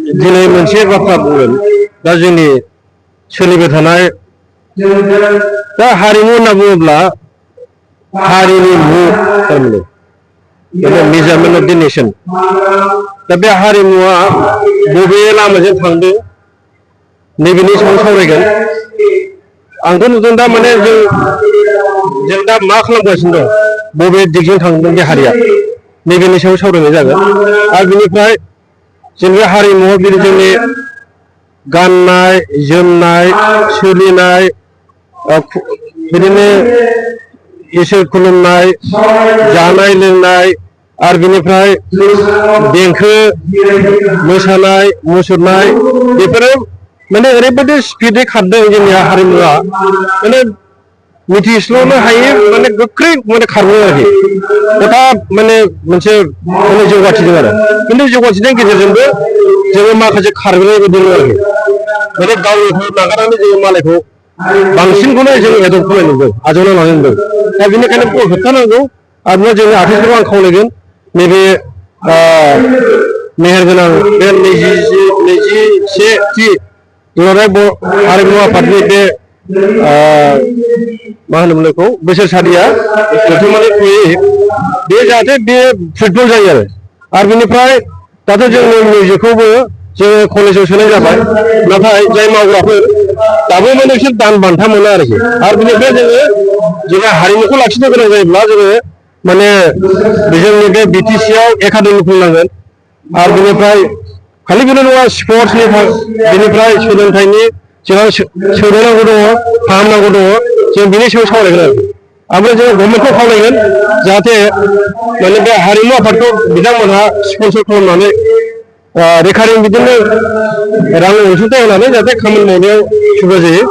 दिनै मोनसे बाथ्रा बुंगोन दा जोंनि सोलिबाय थानाय दा हारिमु होनना बुङोब्ला हारिनि मुं थारमाने मेजारमेन्ट अफ द नेसन दा बे हारिमुवा बबे लामाजों थांदों नैबेनि सायाव सावरायगोन आंथ' नुदों दा माने जों दा मा खालामगासिनो दं बबे दिगजों थांदों बे हारिया नैबेनि सायाव सावरायनाय जागोन आरो बिनिफ्राय जों बे हारिमुआव जोंनि गाननाय जोमनाय सोलिनाय बिदिनो इसोर खुलुमनाय जानाय लोंनाय आरो बिनिफ्राय देंखो मोसानाय मुसुरनाय बेफोरो माने ओरैबायदि स्पिडै खारदों जोंनि हारिमुआ माने मिथिस्ल'नो हायै माने गोख्रै माने खारबोयो आरोखि हठात माने मोनसे माने जौगाथिदों आरो खिन्थु जौगाथिनायनि गेजेरजोंबो जोङो माखासे खारबोनाय बायदि दङ आरोखि माने गावनिखौ नागारनानै जोङो मालायखौ बांसिनखौनो जों एदप्ट खालामनाय नुदों आजावना लानाय नुदों दा बेनिखायनो बेखौ होबथानांगौ आरो जोंनि आर्टिस्टफोरखौ आं खावलायगोन नैबे मेहेरगोनां बे 21थि दुलाराय हारिमु आफादनि बे मा होनोमोन बेखौ बोसोरसालिया जथुम्मानि थ्रुयै बे जाहाथे बे फ्रुटफुल जायो आरो बिनिफ्राय दाथ' जोंनि मिउजिकखौबो जोङो कलेजाव सोनाय जाबाय नाथाय जाय मावग्राफोर दाबो माने बिसोर दान बान्था मोना आरोखि आरो बिनिफ्राय जोङो हारिमुखौ लाखिनो गोनां जायोब्ला जोङो माने जोंनि बे बिटिसिआव एकाडेमि खुलिनांगोन आरो बिनिफ्राय खालि बेल' नङा स्पर्ट्सनि बेनिफ्राय सोलोंथाइनि जोंहा सोलोंनांगौ दङ फाहामनांगौ दङ जों बिनि सायाव सावरायगोन आरोखि ओमफ्राय जों गभर्नमेन्टखौ खावलायगोन जाहाथे माने बे हारिमु आफादखौ बिथांमोनहा स्पन्सर खालामनानै रेकारिं बिदिनो रां अनसुंथाइ होनानै जाहाथे खामानि मावनायाव सुबिदा जायो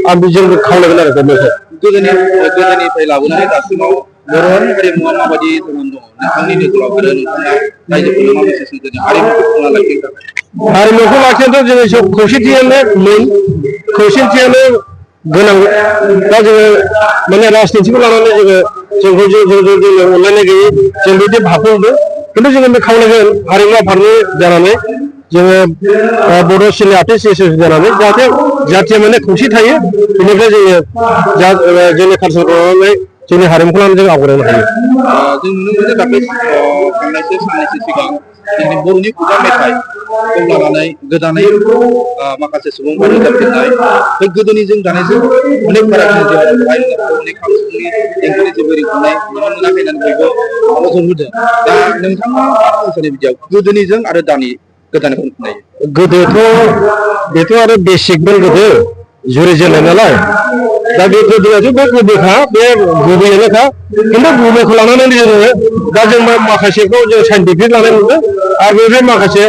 आं जोंबो खावलायगोन आरो गभर्नमेन्टखौ गोदोनिफ्राय लाबोनानै दासिमाव बर' हारिमुवा माबायदि जानानै दङ नोंथांनि नोजोराव आरो नोंथाङा रायजोफोरनो मा मेसेज होगोन हारिमुखौ फोथांना लाखिनो थाखाय हारिमुखौ लाखिनोथ' जोङो खौसेथियानो मेन खौसेथियानो गोनां दा जोङो माने राजनितिखौ लानानै जोंखौ जोङो अनलायनाय गैयै जों बिदि भाबखौ नुदों खिन्थु जोङो बे खावलायगोन हारिमु आफादनि जानानै जोङो बर' सिने आर्टिस्ट एस'सियेसन जानानै जाहाथे जाथिया माने खौसे थायो बेनिफ्राय जोङो जोंनि कालसारखौ लानानै जोंनि हारिमुखौ लानानै जों आवगायलांनो हायो जों नुनो मोनो दाख्लै थांनायसो साननैसो सिगां जोंनि बर'नि खुगा मेथाइखौ लानानै गोदानै माखासे सुबुंफोर रोजाबफिननाय बे गोदोनि जों दानायजों अनेक फारागथि दङ बेवहाय अनेक खाम सिफुंनि देंखोनि जेबो रिंखांनाय नुनो मोनाखै होननानै बयबो नोजोर होदों दा नोंथाङा मा बुंनो सानो बिदियाव गोदोनिजों आरो दानि गोदानखौ नायो गोदोथ' बेथ' आरो बेसिकमोन गोदो जुरिजेननाय नालाय दा बे गोदोआथ' बे गोदोखा बे गुबैयानोखा खिन्थु गुबैखौ लानानै जोङो दा जों माखासेखौ जों साइन्टिफिक लानाय नुदों आरो बे माखासे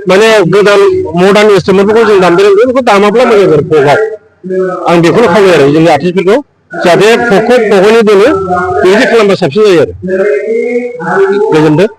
माने गोदान मडार्न इन्सट्रुमेन्टफोरखौ जों दामनो रोंदों बेखौ दामाब्ला मोजां जागोन फकआव आं बेखौनो खावलायो आरो जोंनि आर्टिस्टफोरखौ जाहाथे फकखौ फकआवनो दोनो बेबायदि खालामबा साबसिन जायो आरो गोजोनदों